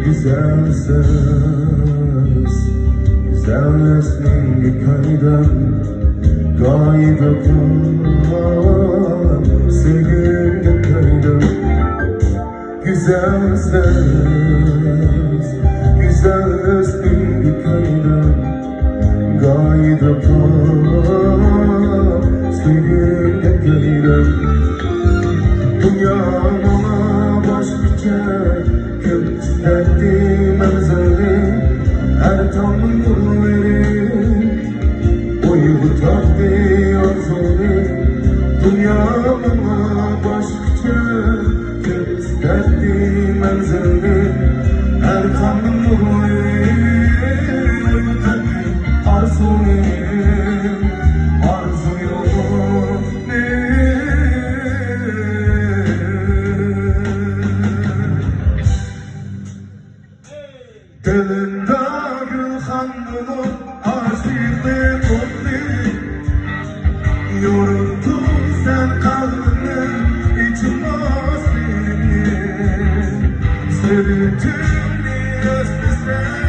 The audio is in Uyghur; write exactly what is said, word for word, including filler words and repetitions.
Güzelsiz, güzelleşsin bir kaydan, gayet okur sevgimde kaydan. Güzelsiz, güzelleşsin bir kaydan, gayet okur sevgimde kaydan. Dünya bana başka köp isterdim, özledim her tam nurları. Uyg'otardi orzuni, dunyo menga boshqacha. Ko'p isterdi manzilni, har qanday nurli. Uyg'otardi orzuni, orzu yo'lini. دىلىمدا گۈلخان بولۇپ ئاشىقلىق ئوتى، يورۇتتۇڭ سەن قەلبىمنىڭ ئېچىلماس سىرىنى. سۈرىتىڭنى ئەسلىسەم،